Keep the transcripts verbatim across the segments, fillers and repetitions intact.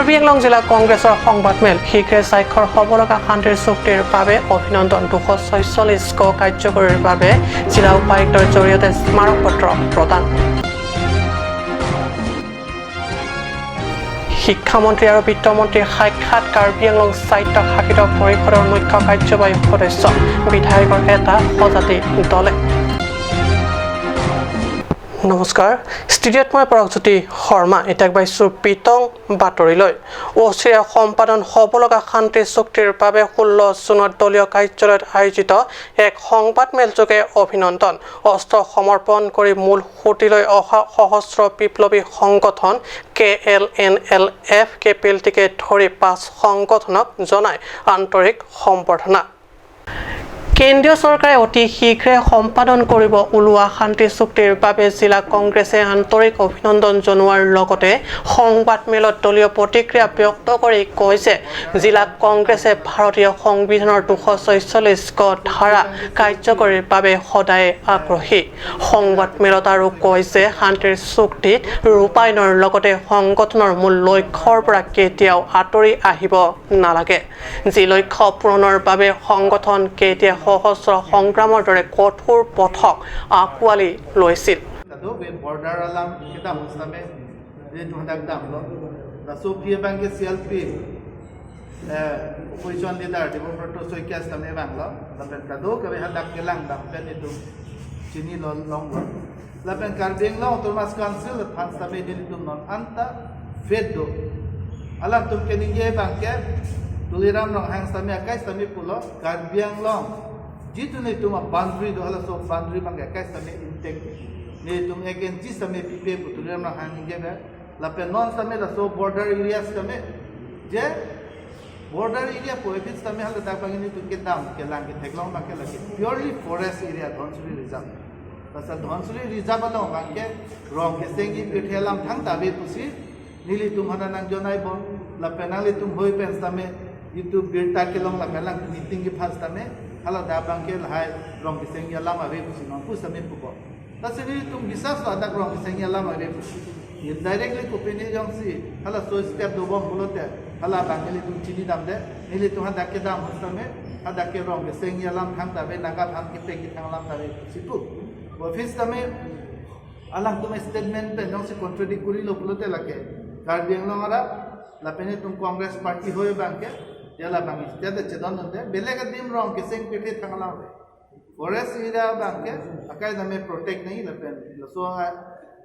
কাৰ্বি আংলং জিলা কংগ্ৰেছৰ সংবাদমেল শীঘ্ৰে স্বাক্ষৰ হ'ব লগা শান্তিৰ চুক্তিৰ বাবে অভিনন্দন, দুশ ছয়চল্লিছ ক কাৰ্যকৰীৰ বাবে জিলা উপায়ুক্তৰ জৰিয়তে স্মাৰক পত্ৰ প্ৰদান। শিক্ষামন্ত্ৰী আৰু বিত্তমন্ত্ৰীৰ সাক্ষাৎ কাৰ্বি আংলং স্বায়ত্তশাসিত পৰিষদৰ মুখ্য কাৰ্যবাহী সদস্য বিধায়কৰ এটা সজাতি দলে। নমস্কাৰ, ষ্টুডিঅ'ত মই পৰকজ্যোতি শৰ্মা। এতিয়া আগবাঢ়িছো পিতং বাতৰিলৈ। অচিৰে সম্পাদন হ'ব লগা শান্তি চুক্তিৰ বাবে ষোল্ল জুনত দলীয় কাৰ্যালয়ত আয়োজিত এক সংবাদমেলযোগে অভিনন্দন অস্ত্ৰ সমৰ্পণ কৰি মূল সুঁতিলৈ অহা সশস্ত্ৰ বিপ্লৱী সংগঠন K L N L F, K P L টিকে ধৰি পাঁচ সংগঠনক জনাই আন্তৰিক সম্বৰ্ধনা। কেন্দ্ৰীয় চৰকাৰে অতি শীঘ্ৰে সম্পাদন কৰিব ওলোৱা শান্তি চুক্তিৰ বাবে জিলা কংগ্ৰেছে আন্তৰিক অভিনন্দন জনোৱাৰ লগতে সংবাদমেলত দলীয় প্ৰতিক্ৰিয়া ব্যক্ত কৰি কয় যে জিলা কংগ্ৰেছে ভাৰতীয় সংবিধানৰ দুশ ছয়চল্লিছ ক ধাৰা কাৰ্যকৰীৰ বাবে সদায় আগ্ৰহী। সংবাদমেলত আৰু কয় যে শান্তিৰ চুক্তিত ৰূপায়ণৰ লগতে সংগঠনৰ মূল লক্ষ্যৰ পৰা কেতিয়াও আঁতৰি আহিব নালাগে। যি লক্ষ্য পূৰণৰ বাবে সংগঠন কেইটিয়া সশস্ত্ৰ সংগ্ৰামৰ দৰে কঠোৰ পথক আঁকোৱালি লৈছিল। Kado be border alam kita mustame, jadi itu hendak dam lo. Laso phi abang ke C L P, eh, opposition leader Debobroto Saikia sitame vanglo. Lapen kado kave hadak kelang dam pen itum chinilo longlo. Lapen Karbi Anglong Autonomous Council aphan sitame nelitum non anta faith do. Alangtum keningje abang ke Tuliram Ronghang sitame akai sitame pulo Karbi Anglong jitu nelitum a-boundary do, halaso boundary abang ke akai sitame intact. Nelitum ek inch sitame pipe pu Tuliram Ronghang ningje be. Lapen non sitame laso border area sitame, je border area pu aphi sitame haladak abang nelitum kedam kelang ketheklong abang ke lake purely forest area, Dhansiri Reserve. Pasal Dhansiri Reserve along abang ke rong kesengji pirthe alam thangta ave pusi nelitum aphan nangjonai bom. Lapen nanglitum hoi pen sitame itum birta kelong lapen lang meeting kephan sitame haladak abang ke lahai rong kesengji alam ave pusi nangpu sitame pupo. Lasi nelitum biswas lo hadak rong kesengji alam ave pusi. Indirectly kopine jongsi halaso step dobom pulote hala abang nelitum chinidamde, nelitum hadak kedam ahut sitame hadak ke rong kesengji alam thangta ave, Naga aphan kepekji thang alam ta ave pusi pu. Office sitame alangtum statement pen jongsi contradict korilo pulote lake Karbi Anglong arat lapen itum Congress Party hoi abang ke, ya labang state chedondunde, belek adim rong keseng pirthe thang alam ave. Forest area abang ke akai sitame protect nangji lapen laso a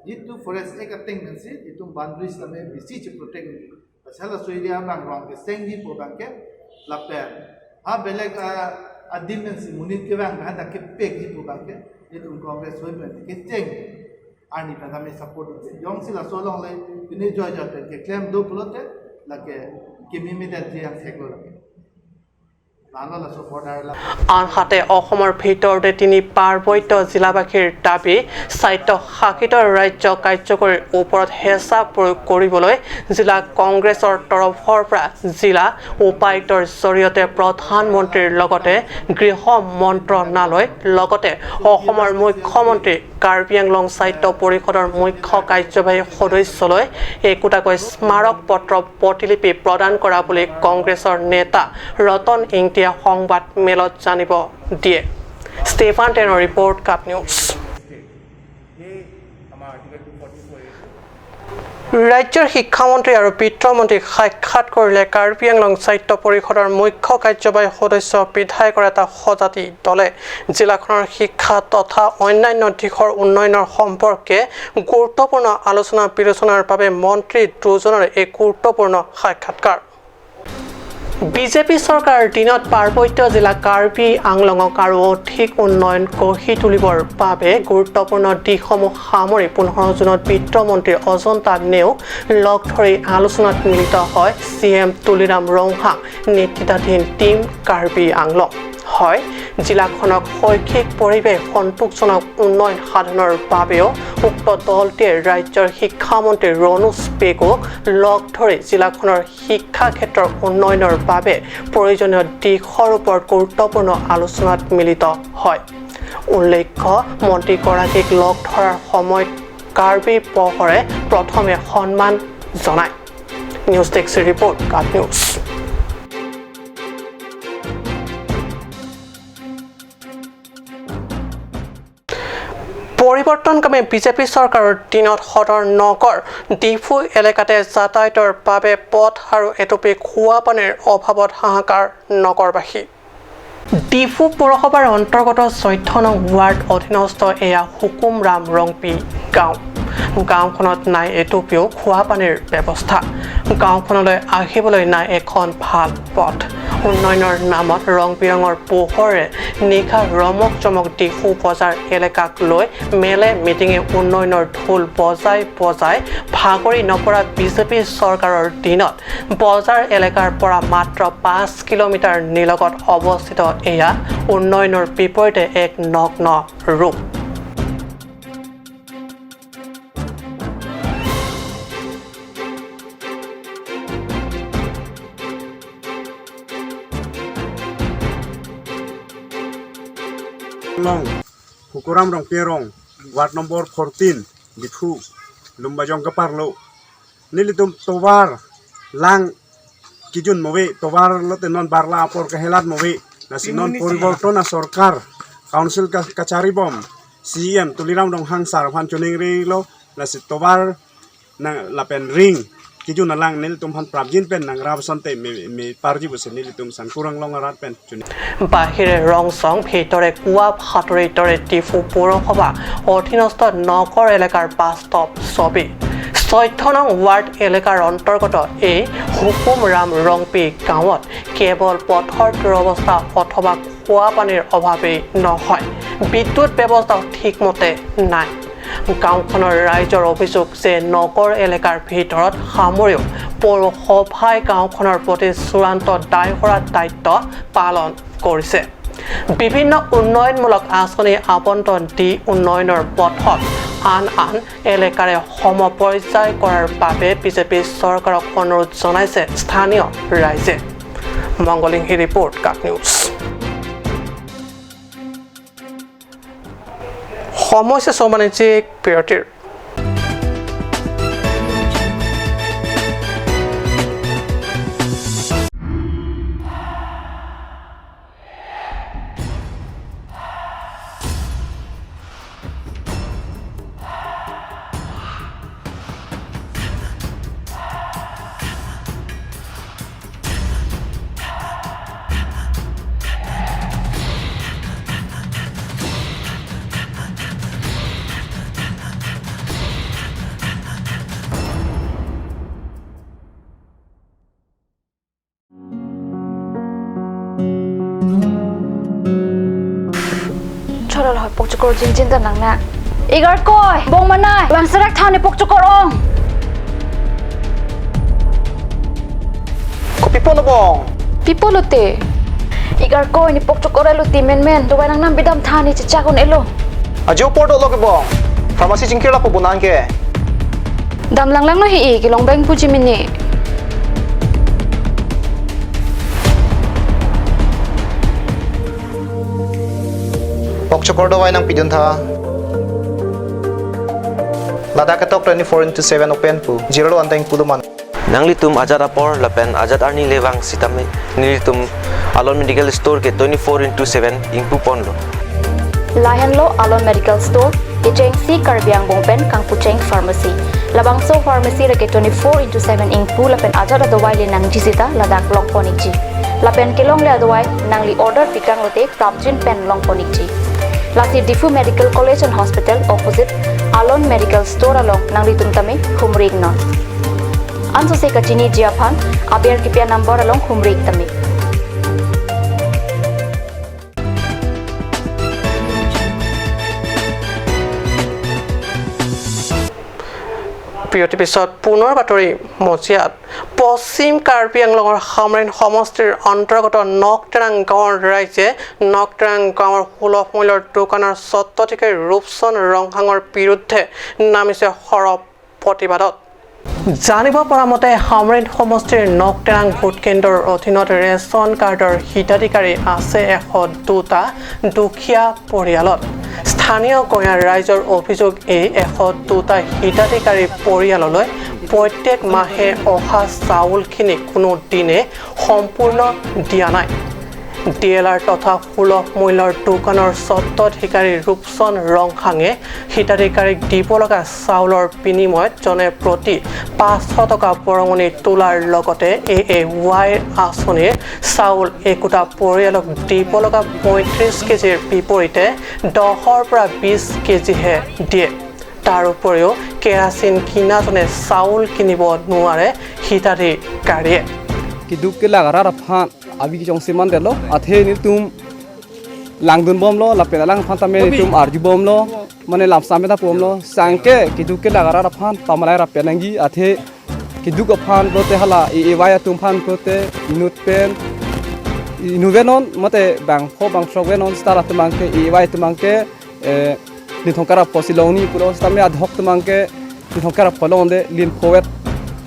jitu Forest Act ateng pensi itum boundary sitame bisi che-protect nangji. Pasal laso area abang rong kesengji pu abang ke lapen ha belek a, adim pensi monit kevang hadak kepekji pu abang ke itum Congress hoi pen kecheng arni pen sitame support do. Jongsi laso along le pini joijoi pen keklem do pulote lake kimi medet ji yang theklo lake. আনহাতে অসমৰ ভিতৰতে তিনি পাৰ্বত্য জিলাবাসীৰ দাবী স্বায়ত্তশাসিত ৰাজ্য কাৰ্যকৰীৰ ওপৰত হেঁচা প্ৰয়োগ কৰিবলৈ জিলা কংগ্ৰেছৰ তৰফৰ পৰা জিলা উপায়ুক্তৰ জৰিয়তে প্ৰধানমন্ত্ৰীৰ লগতে গৃহ মন্ত্ৰণালয় লগতে অসমৰ মুখ্যমন্ত্ৰী কাৰ্বি আংলং স্বায়ত্ত পৰিষদৰ মুখ্য কাৰ্যবাহী সদস্যলৈ একোটাকৈ স্মাৰক পত্ৰ প্ৰতিলিপি প্ৰদান কৰা বুলি কংগ্ৰেছৰ নেতা ৰতন ইংটিয়া সংবাদ মেলত জানিব দিয়ে। ষ্টেফান টেনৰ ৰিপৰ্ট, কাট নিউজ। ৰাজ্যৰ শিক্ষামন্ত্ৰী আৰু বিত্তমন্ত্ৰীক সাক্ষাৎ কৰিলে কাৰ্বি আংলং স্বায়ত্ত পৰিষদৰ মুখ্য কাৰ্যবাহী সদস্য বিধায়কৰ এটা সজাতি দলে। জিলাখনৰ শিক্ষা তথা অন্যান্য দিশৰ উন্নয়নৰ সম্পৰ্কে গুৰুত্বপূৰ্ণ আলোচনা বিলোচনাৰ বাবে মন্ত্ৰী দুজনৰ এক গুৰুত্বপূৰ্ণ সাক্ষাৎকাৰ। বিজেপি চৰকাৰৰ দিনত পাৰ্বত্য জিলা কাৰ্বি আংলঙক আৰু অধিক উন্নয়ন গঢ়ি তুলিবৰ বাবে গুৰুত্বপূৰ্ণ দিশসমূহ সামৰি পোন্ধৰ জুনত বিত্তমন্ত্ৰী অজন্তা নেওগ লগ ধৰি আলোচনাত মিলিত হয় চি এম তুলিৰাম ৰংহাং নেতৃত্বাধীন টিম কাৰ্বি আংলং। হয়, জিলাখনক শৈক্ষিক পৰিৱেশ সন্তোষজনক উন্নয়ন সাধনৰ বাবেও উক্ত দলটিয়ে ৰাজ্যৰ শিক্ষামন্ত্ৰী ৰণোজ পেগুক লগ ধৰি জিলাখনৰ শিক্ষা ক্ষেত্ৰৰ উন্নয়নৰ বাবে প্ৰয়োজনীয় দিশৰ ওপৰত গুৰুত্বপূৰ্ণ আলোচনাত মিলিত হয়। উল্লেখ্য, মন্ত্ৰীগৰাকীক লগ ধৰাৰ সময়ত কাৰ্বি পহৰে প্ৰথমে সন্মান জনায়। News Desk Report, KAT News. পৰিৱৰ্তনকামী বিজেপি চৰকাৰৰ দিনত সদৰ নগৰ ডিফু এলেকাতে যাতায়াতৰ বাবে পথ আৰু এটুপি খোৱা পানীৰ অভাৱত হাহাকাৰ নগৰবাসী। ডিফু পৌৰসভাৰ অন্তৰ্গত চৈধ্য নং ৱাৰ্ড অধীনস্থ এয়া হুকুমৰাম ৰংপি গাঁও। গাঁওখনত নাই এটুপিও খোৱা পানীৰ ব্যৱস্থা। গাঁওখনলৈ আহিবলৈ নাই এখন ভাল পথ। উন্নয়নৰ নামত ৰং বিৰঙৰ পোহৰে নিশা ৰমক চমক ডিফু বজাৰ এলেকাক লৈ মেলে মিটিঙে উন্নয়নৰ ঢোল বজাই বজাই ভাগৰি নপৰা বিজেপি চৰকাৰৰ দিনত বজাৰ এলেকাৰ পৰা মাত্ৰ পাঁচ কিলোমিটাৰ নিলগত অৱস্থিত এয়া উন্নয়নৰ বিপৰীতে এক নগ্ন ৰূপ। Long, Hukuram Rongpi arong, ward number fourteen, Diphu, Lumbajong keparlo. Nelitum tovar lang kijun move, tovar lote non barla apor kehelat move. Lasi non poriborton asorkar, council ka-, kachari bom, C E M Tuliram Ronghang sar aphan chuning rilo, lasi tovar na lapen ring kijun alang nelitum aphan prapjin pen nangrap asonte me, me parji pusi nelitum Sangkurang Long arat pen chuning. বাহিৰে ৰং চং, ভিতৰে কুঁৱা ফাটৰি তৰে ডিফু পৌৰসভা অধীনস্থ নগৰ এলেকাৰ বাস্তৱ ছবি। চৈধ্য নং ৱাৰ্ড এলেকাৰ অন্তৰ্গত এই হুকুমৰাম ৰংপি গাঁৱত কেৱল পথৰ দুৰৱস্থা অথবা খোৱা পানীৰ অভাৱেই নহয়, বিদ্যুৎ ব্যৱস্থাও ঠিকমতে নাই। গাঁওখনৰ ৰাইজৰ অভিযোগ যে নগৰ এলেকাৰ ভিতৰত সামৰিও পৌৰসভাই গাঁওখনৰ প্ৰতি চূড়ান্ত দায়ভাৰ দায়িত্ব পালন কৰিছে। বিভিন্ন উন্নয়নমূলক আঁচনি আবণ্টন দি উন্নয়নৰ পথত আন আন এলেকাৰে সমপৰ্যায় কৰাৰ বাবে বিজেপি চৰকাৰক অনুৰোধ জনাইছে স্থানীয় ৰাইজে। মংগলিংহি ৰিপৰ্ট, কাট নিউজ। সময় শেষ, মানে যে বিৰতিৰ। Chorol hoi pokchokor jingjin ta nang na. Igarkoi, bong manai, bang serak tha ne pokchokor ong. Kopi pulo bong? Pi pulote? Igarkoi, ne pokchokor elo ti menmen, dovai nangnam bidam tha ne chichak un-elo. Ajo apor dolo ke bong. Pharmacy chingkir lapu bonang ke. Dam langlang no hi-i, kelong bang puji mini. Pokchokor dovai nangpidun tha. Ladak ketok twenty-four into seven open pu. Zero one time pulo man. Nanglitum ajat apor lapen ajat arni le vang sitame nelitum Alon Medical Store ke twenty-four into seven ingpu ponlo. Lahenlo Alon Medical Store, kechengsi Karbi Anglong pen kangpucheng pharmacy. Labangso pharmacy reke twenty-four into seven ingpu lapen ajat adovai le nangji sita ladak long pon ikji. Lapen kelongle adovai nangli order pikang lote prapjin pen long pon ikji. Lasi Diphu Medical College and Hospital opposite Alon Medical Store along nanglitum tame humri iknon. Ansose kachiniji aphan aber kipi a-number along humri ik tame. বিৰতিৰ পিছত পুনৰ বাতৰি মজিয়াত। পশ্চিম কাৰ্বি আংলঙৰ হামৰেণ সমষ্টিৰ অন্তৰ্গত নকটেৰাং গাঁৱৰ ৰাইজে নকটেৰাং গাঁৱৰ সুলভ মূল্যৰ দোকানৰ স্বত্বাধিকাৰী ৰূপচন্দ ৰংহাঙৰ বিৰুদ্ধে নামিছে সৰব প্ৰতিবাদত। জানিব পৰা মতে, হামৰেণ সমষ্টিৰ নকটেৰাং ভোটকেন্দ্ৰৰ অধীনত ৰেচন কাৰ্ডৰ হিতাধিকাৰী আছে এশ দুটা দুখীয়া পৰিয়ালত। স্থানীয় গঞা ৰাইজৰ অভিযোগ, এই এশ দুটা হিতাধিকাৰী পৰিয়াললৈ প্ৰত্যেক মাহে অহা চাউলখিনি কোনো দিনে সম্পূৰ্ণ দিয়া নাই। ডি এল আৰ তথা সুলভ মূল্যৰ দোকানৰ স্বত্বাধিকাৰী ৰূপচন্দ ৰংহাঙে হিতাধিকাৰীক দিব লগা চাউলৰ বিনিময়ত জনে প্ৰতি পাঁচশ টকা বৰঙণি তোলাৰ লগতে এ এ ৱাইৰ আঁচনিৰ চাউল একোটা পৰিয়ালক দিব লগা পঁয়ত্ৰিশ কেজিৰ বিপৰীতে দহৰ পৰা বিশ কেজিহে দিয়ে। তাৰ উপৰিও কেৰাচিন কিনাজনে চাউল কিনিব নোৱাৰে হিতাধিকাৰীয়ে। Keduk kelak arat aphan abi kejongsi mandetlo, athe nelitum langdunbomlo, lapen alang aphan tame nelitum arjubomlo, mane lamsam ta bomlo, sangke keduk kelak arat aphan pamalai rapen nangji, athe keduk aphan pulote hala A A Y atum aphan pulote inut pen, inut venon, mate bangpho bangthrok venon, star atum abangke, A A Y atum abangke, eh, linthong kara pho si longji pulo, sitame adhok atum abangke linthong kara pho longde, lin pho vet,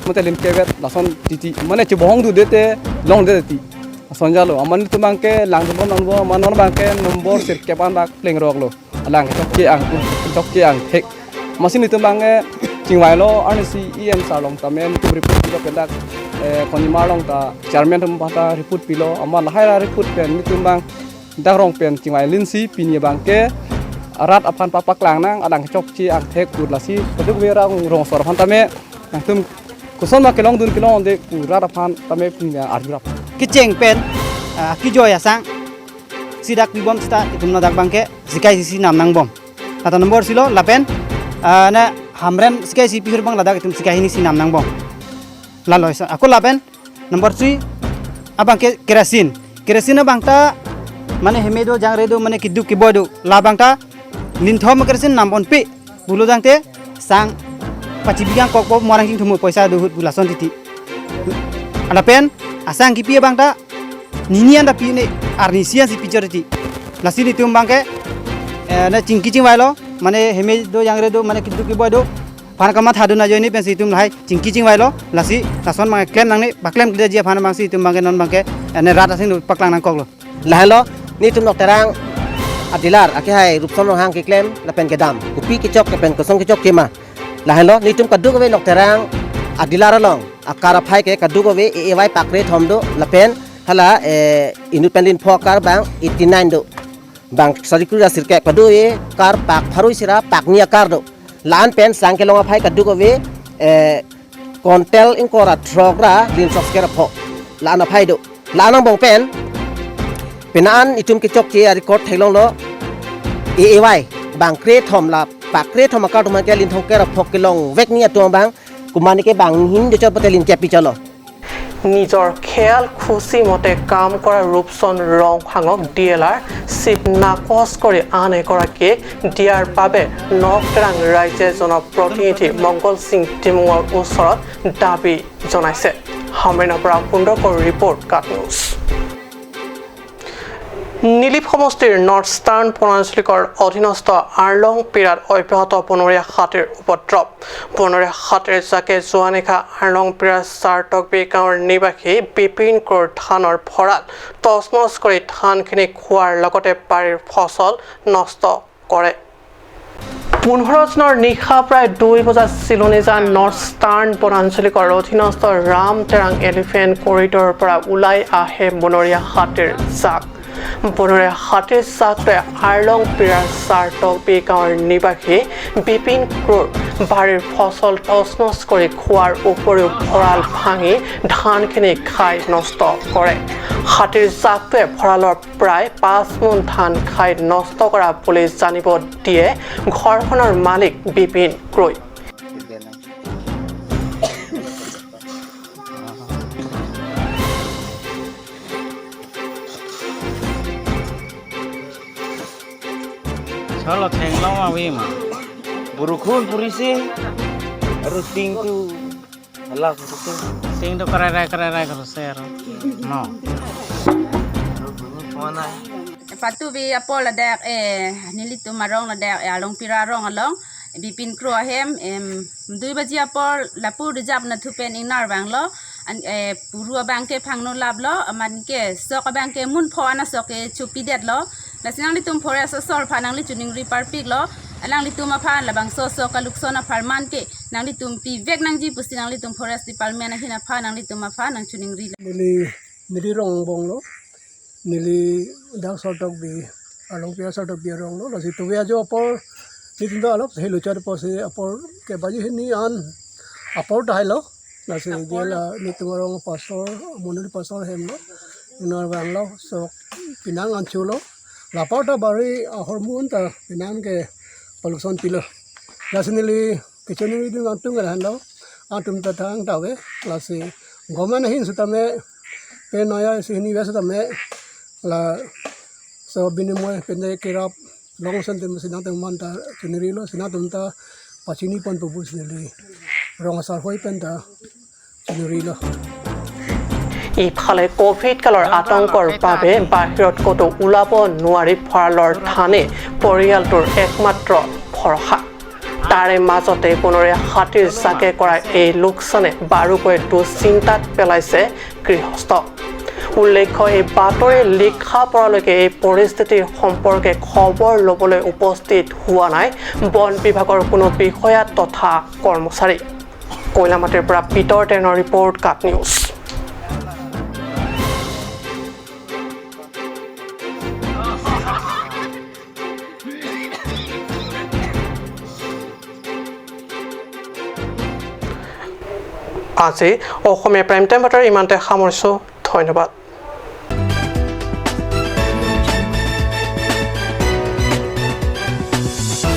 mate lin ke vet, lason titi, mane chebohong dude te longde titi. Lason jalo, amat nelitum abangke langdunbom langdunbom, amat non abangke nombor sirkep an bak plengroklo. Alang chokche ang, chokche angthek. Amatsi nelitum abangke chingvailo, arnisi E M sir along tame nelitum report pilo pen dak, eh, konima along ta chairman atum aphan ta report pilo, amat lahai ra report pen nelitum abang dak rong pen chingvai linsi pini abangke rat aphan papaklang nang, alang chokche angthek pu lasi, kaduk vera rong asor aphan tame nangtum koson ma kelongdun kelongde pu rat aphan tame pini arjurap. Kecheng pen, ah, kijoi asang si dak pibom seta itum ladak abangke sikai si si nam nangbom. Kata nombor isi lo, lapen, ah, na Hamren sikai si pihur abang ladak itum sikai hini si nam nangbom. Lalo isa. Ako lapen nombor three abangke kerasin. Kerasin abang ta mane heme do, jangre do, mane keduk keboi do. La abang ta linthom kerasin nam ponpe pulo tangte sang pachibi kangkok po, morang chingthum poisa do ahut pu lason titi. Lapen asang kipi abang ta nini an ta pi ne, arnisi an si pichor titi. Lasi nelitum abangke, eh, na chingki chingvailo, mane heme do, jangre do, mane keduk keboi do, aphan kamatha dun ajoine pensi itum lahai chingki chingvailo, lasi lason abangke klem nangne, paklemkleji aphan abangsi itum abangke non abangke, eh, ne rat asing do paklang nangkoklo. Lahenlo, nelitum Nokterang a dealer akehai Rupson Ronghang keklem lapen kedam, kopi kechok lapen koson kechokche ma. Lahenlo, nelitum kadokave Nokterang a dealer along akar aphai ke kadokave A A Y pakre thom do, lapen hala, eh, inut pen lin pho akar abang eighty nine do. Bang sari kura sirkep, kadokave akar pak pharo isi ra pak ni akar do. La-an pen sang kelong aphai kadokave, eh, kontel ingkoi ra throk ra lin sok sker apho. La-an aphai do. La-an angbong pen, penang an itum kechokche a record theklonglo, A A Y bang kre thom la pak kre thom akar atum abangke linthong kera phok kelongvek ni atum abang, komatne ke bang hin de chot pate lin kepi cholo. নিজৰ খেয়াল খুচি মতে কাম কৰা ৰূপচন্দ ৰংহাঙক ডি এল আৰ চিফ নাকচ কৰি আন এগৰাকীয়ে দিয়াৰ বাবে নকটেৰাং ৰাইজে জনপ্ৰতিনিধি মংগল সিং টিমুঙৰ ওচৰত দাবী জনাইছে। হামৰেনৰ পৰা সুন্দৰকৰ ৰিপৰ্ট, কাট নিউজ। নিলিপ সমষ্টিৰ নৰ্থ ষ্টাৰ্ণ বনাঞ্চলিকৰ অধীনস্থ আৰলং পিৰাত অব্যাহত বনৰীয়া হাতীৰ উপদ্ৰৱ। বনৰীয়া হাতীৰ জাকে যোৱা নিশা আৰলং পিৰাৰ চাৰটকবি গাঁৱৰ নিবাসী বিপিন কুৰ ধানৰ ভঁৰাল তচনচ কৰি ধানখিনি খোৱাৰ লগতে বাৰীৰ ফচল নষ্ট কৰে। পোন্ধৰ জুনৰ নিশা প্ৰায় দুই বজাত চিলনীজান নৰ্থ ষ্টাৰ্ণ বনাঞ্চলিকৰ অধীনস্থ ৰাম তেৰাং এলিফেণ্ট কৰিডৰৰ পৰা ওলাই আহে বনৰীয়া হাতীৰ জাক। বনৰীয়া হাতীৰ জাকটোৱে আৰলং পিৰাৰ চাৰটকবি গাঁৱৰ নিবাসী বিপিন কুৰ বাৰীৰ ফচল তচনচ কৰি খোৱাৰ উপৰিও ভঁৰাল ভাঙি ধানখিনি খাই নষ্ট কৰে। হাতীৰ জাকটোৱে ভঁৰালৰ প্ৰায় পাঁচ মোন ধান খাই নষ্ট কৰা বুলি জানিব দিয়ে ঘৰখনৰ মালিক বিপিন কুৰই। Cholo, thenglong awi ma. Burukhun purisi. Aru ting tu. Hala purisi. Ting tu karai rai karai rai karu ser. No. Mana? Patu bi apor ladak, eh, nelitum arong ladak, eh, Arlong Pira arong along. Bipin Kro ahem, em, dui baji apor lapu rijap nathu pen ingnar vanglo, an, eh, puru abang ke phangno laplo, aman ke sok abang ke mun pho ana sok ke chupidetlo, Lasi nanglitum forest asor aphan nangli choningri parpiklo, nanglitum aphan labangso sok kalukson apharman ke nanglitum pivek nangji pusi nanglitum forest department ahin aphan nanglitum aphan nangchoningri. Neli, neli rong angbong lo, neli dak Sartokbi, Alongpi Sartokbi arong lo, lasi tuve ajo apor, nelitum ta alop helo chat apor si apor ke baji hini an apor tahai lo, lasi jela nelitum arong pastor, monoli pastor hem lo, inar vang lo, sok pinang anchu lo, lapor ta bari ahormu ta pinang ke kalukson pilo. Lasi neli kechoningri dun atum ke lahenlo, atum ta thang ta ave, lasi government ahin sitame, pen naya si hini ves sitame, laso binimoi pen de kerap long sen tem si nangtum aphan ta choningri lo, si nangtum ta pachini ponpo pusi neli rong asar hoi pen ta choningri lo. ইফালে কভিড কালৰ আতংকৰ বাবে বাহিৰত ক'তো ওলাব নোৱাৰি ভঁৰালৰ ধানে পৰিয়ালটোৰ একমাত্ৰ ভৰসা। তাৰে মাজতে পুনৰে হাতীৰ জাকে কৰা এই লোকচানে বাৰুকৈ দুশ্চিন্তাত পেলাইছে গৃহস্থ। উল্লেখ্য, এই বাতৰি লিখা পৰলৈকে এই পৰিস্থিতিৰ সম্পৰ্কে খবৰ ল'বলৈ উপস্থিত হোৱা নাই বন বিভাগৰ কোনো বিষয়া তথা কৰ্মচাৰী। কৈলামাটিৰ পৰা পিতৰ টেনৰ ৰিপৰ্ট, কাট নিউজ। আজি অসমীয়া প্ৰাইম টাইম বাতৰি ইমানতে সামৰিছোঁ। ধন্যবাদ।